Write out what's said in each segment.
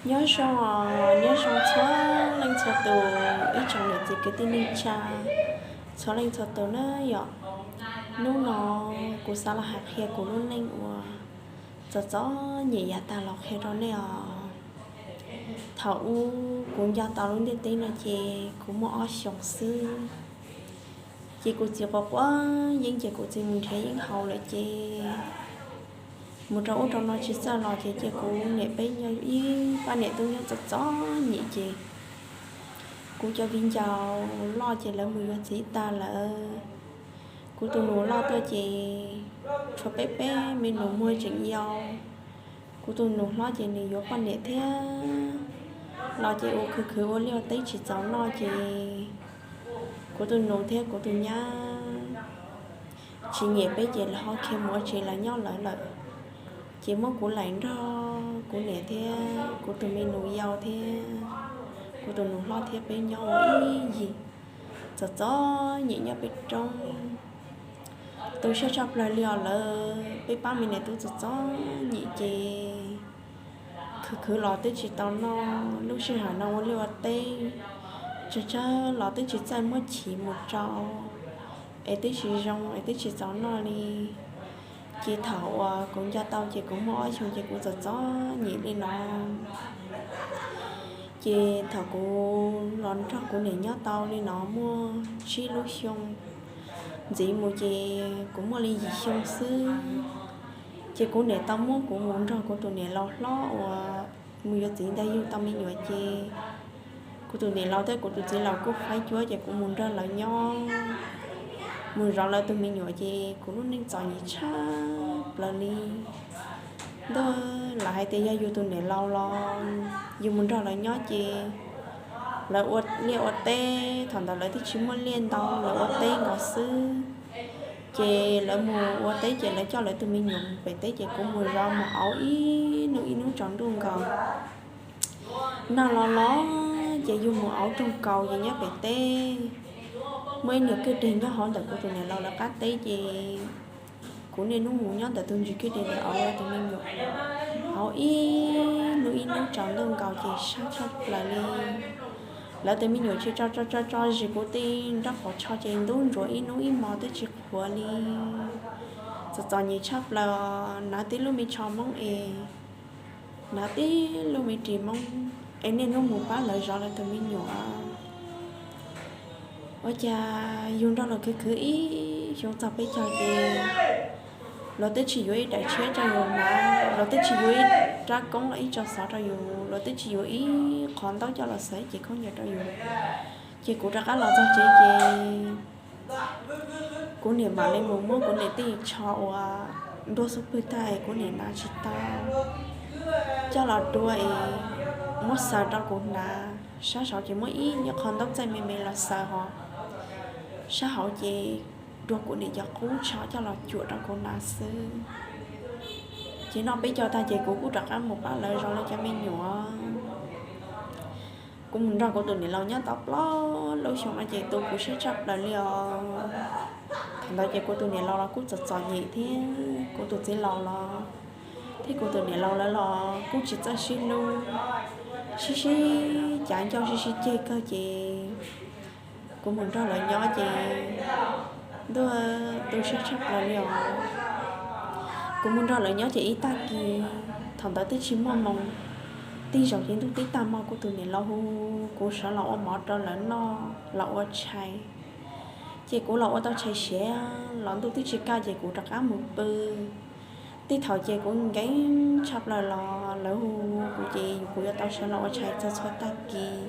Nyob zoo, nyob zoo txhua leej txhua tus, ib tsoom niam txiv kwv tij neej tsa txhua leej txhua tus na yom. Hnub no kuv xav los hais qhia kuv lub neej uas txom txom nyem yav tag los qhia rau nej os. Thaum ub kuv nco tau lub ntiaj teb no ces kuv muaj ob xyoos xwb. Ces kuv txiv quav quav yeeb ces kuv txiv mus nrhiav yeeb haus lawm ces mus rau ub rau no tsis txawj los ces cia kuv niam peb nyob ib pab niam tub nyob txom txom nyem ces kuv cov viv ncaus loj ces lawv mus yuav txiv tag lawm. Kuv tus nus loj tuaj ces tshuav peb peb me nus muag tseem yau. Kuv tus nus hlob ces nws yuav poj niam thiab los ces ua khwv khwv ua liaj ua teb tsis txaus noj ces kuv tus nus thiab kuv tus nyab tsis nyiam peb ces lawv ho khiav mus ua tsev lawv nyob lawv lawm. Ces muab kuv laim nrog kuv niam thiab kuv tus me nus yau thiab kuv tus nus hlob thiab peb nyob ua ib yim txom txom nyem nyob peb roob. Tu siab tshaj plaws li os, lawv peb pab me niam tub txom txom nyem ces khwv khwv los twb tsis tau noj, lub sij hawm no ua liaj ua teb tsawg tsawg los twb tsis txawj muab chiv mus rau, es twb tsis zoo es twb tsis txaus noj li. Ces thaum uas kuv nco tau ces kuv muaj ob xyoos ces kuv txom txom nyem li no. Ces thaum kuv los nrog kuv niam nyob tau li no muaj tsib lub xyoo, ntxiv mus ces kuv muaj li yim xyoo xwb. Ces kuv niam tau muab kuv mus nrog kuv tus niam laus hlob uas mus yuav txiv ntag yug tau me nyuam ces kuv tus niam laus thiab kuv tus txiv laus kuj faib cuab ces kuv mus nrog lawv nyob, mus zov lawv tus me nyuam ces kuv lub neej txom nyem tshaj plaws li. Ntuj, lawv hais tias yog yus tus niam laus los yus mus nrog lawv nyob ces lawv ua liaj ua teb, thaum ntawd lawv twb tsis muaj liaj ntau, lawv ua teb nkaus xwb. Ces lawv mus ua teb ces lawv coj lawv tus me nyuam mus pem teb ces kuv mus zov mus auv ib hnub ib hnub tsaus ntuj nkaus. Nag los los ces yus mus auv roog kaus ces nyob pem teb, muaj ib niag kwj deg nyob hauv ntawm kuv tus niam laus lawv qab teb ces kuv niaj hnub mus nyob ntawm tus ntsis kwj deg ntawd auv tus me nyuam, auv ib hnub ib hnub tsaus ntuj nkaus ces sab tshaj plaws li. Lawv tus me nyuam tsis tso tso tso tso zis kuv tej nraub qaum tsho ces ntub ntsuav ib hnub ib hmo twb tsis qhuav li. Txom txom nyem tshaj plaws, hnav tib lub me tsho Hmoob es, hnav tib lub me ris Hmoob es niaj hnub mus pab lawv zov lawv tus me nyuam. Ua cas yus nrog luag khwv khwv ib xyoo txog peb caug ces luag twb tsis yuav ib daim tshiab rau yus hnav, luag twb tsis yuav ib rab koob los ib tso xov rau yus, luag twb tsis yuav ib qho ntaub coj los xaws ib ce khaub ncaws rau yus. Ces kuv rov qab los txog tsev ces kuv niam mam li mus muab kuv niam tej tsho uas nruab xub pwg tag kuv niam hnav tsis tau coj los dua es muab xaws rau kuv hnav. Sab saud ces muab ib nyuag qho ntaub txaij me me los xaws hos, sab hauv ces dua kuv niam cov qub tsho coj los cuam rau kuv hnav xwb. Ces noj peb caug tag ces kuv kuj rov qab mus pab lawv zov lawv cov me nyuam. Kuv mus nrog kuv tus niam laus nyob tau plaub lub xyoo no ces tu kuv siab tshaj plaws li os. Thaum ntawd ces kuv tus niam laus los kuj txom txom nyem thiab kuv tus txiv laus los, thiab kuv tus niam laus lawv los kuj tsis txawj sib hlub, sib sib cav ncauj sib sib ceg kawg ces kuv mus nrog lawv nyob ces ntuj, tu siab tshaj plaws li os. Kuv mus nrog lawv nyob ces ib tag kis, thaum ntawd twb tsis muaj moos, tib zaug ces ntuj tib tag hmo kuv tus niam laus hu kuv sawv los ua mov rau lawv noj los ua tshais. Ces kuv los ua tau tshais siav los ntuj twb tsis kaj ces kuv rov qab mus pw. Tej thaum ces kuv nkees tshaj plaws los lawv hu kuv ces kuv yuav tau sawv los ua tshais txog txhua tag kis.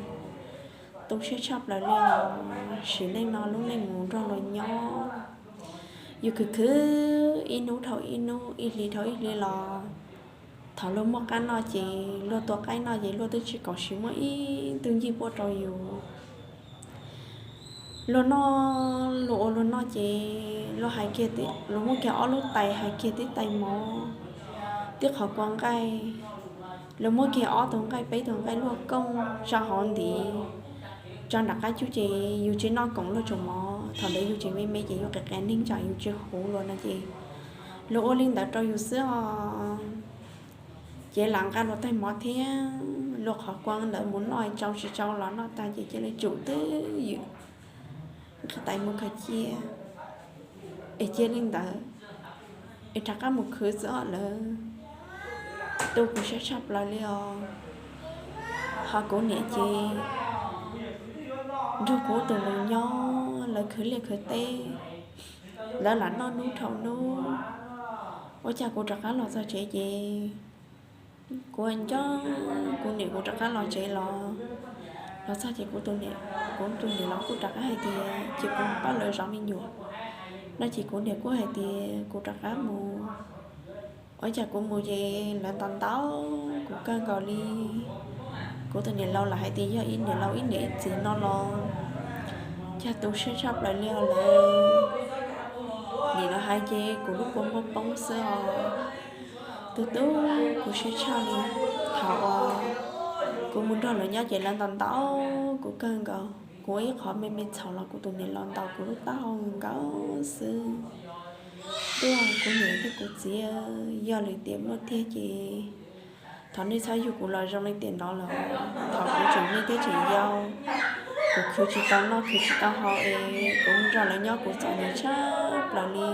Tu siab tshaj plaws li os, sim neej no lub neej mus nrog luag nyob, yus khwv khwv ib hnub dhau ib hnub, ib hlis dhau ib hlis los thaum luag muaj qaib noj ces luag tua qaib noj ces luag twb tsis kaum siv muab ib tug ncig puab rau yus. Luag noj, luag ua luag noj ces luag hais kiag, luag muab kiag ob lub tais hais kiag tib tais mov, tib qhov kua nqaij, luag muab kiag ob tug nqaij peb tug nqaij luaj kooj tso hauv ntiv, tso nram qab cub ces yus tsis noj koom luag tsoom mov. Thaum ntawd yus tseem me me ces yus qias qias neeg tsam yus tsis huv luag no ces luag ua li ntawd rau yus xwb os. Ces lam nqa luag tais mov thiab luaj qhov kuab ntawd mus noj, tsau tsis tsau los noj tag ces cia li tsum twj ywm, nqhis tais mus khaws cia. Es cia li ntawd, es rov qab mus khwv xwb os lawv. Tu kuv siab tshaj plaws li os. Ho kuv niam ces nrog kuv tus nus nyob, lawv khwv liaj khwv teb, lawv lam noj hnub dhau hnub. Ua cas kuv rov qab los txog tsev ces kuv nco, kuv niam kuv rov qab los tsev los, los txog ces kuv tus niam, kuv tus niam los kuj rov qab hais tias ces kuv pab lawv zov me nyuam no ces kuv niam kuj hais tias kuv rov qab mus. Ua cas kuv mus ces lawv ntaus ntaus kuv kawg nkaus li. Kuv tus niam laus los hais tias yog ib niam laus ib niam ib txiv no los cas tu siab tshaj plaws li os lawv. Nim no hais ces kuv lub kua muag poob xwb os. Tu tu kuv siab tshaj li. Thaum uas kuv mus nrog lawv nyob ces lawv ntaus ntaus kuv kawg nkaus. Kuv ua ib qho me me txhaum los kuv tus niam laus ntaus kuv lub taub hau nkaus xwb. Tuaj kuv niam thiab kuv txiv, yog lwm tiam muaj tiag ces thov nej txhob yug kuv los zoo li tiam no lawm. Thaum kuv tseem me thiab tseem yau, kuv khwv tsis tau noj khwv tsis tau haus es kuv nrog lawv nyob kuv txom nyem tshaj plaws li.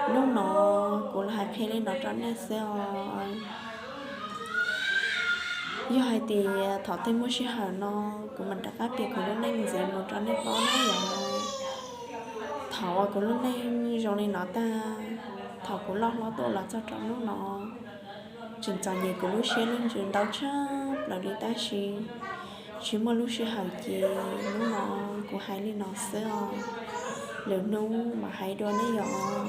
Hnub no kuv los hais qhia li no rau nej xwb os. Yog hais tias thaum twg muaj sij hawm no kuv mam rov qab piav kuv lub neej ntxiv mus rau nej paub nawb yom. Thaum uas kuv lub neej zoo li no tag, thaum kuv loj hlob tuaj los txog rau hnub no, tseem txom nyem kuv lub siab lub ntsws ntau tshaj plaws li tab sis tsis muaj lub sij hawm ces hnub no kuv hais li no xwb os. Lwm hnub mam hais dua nawb yom.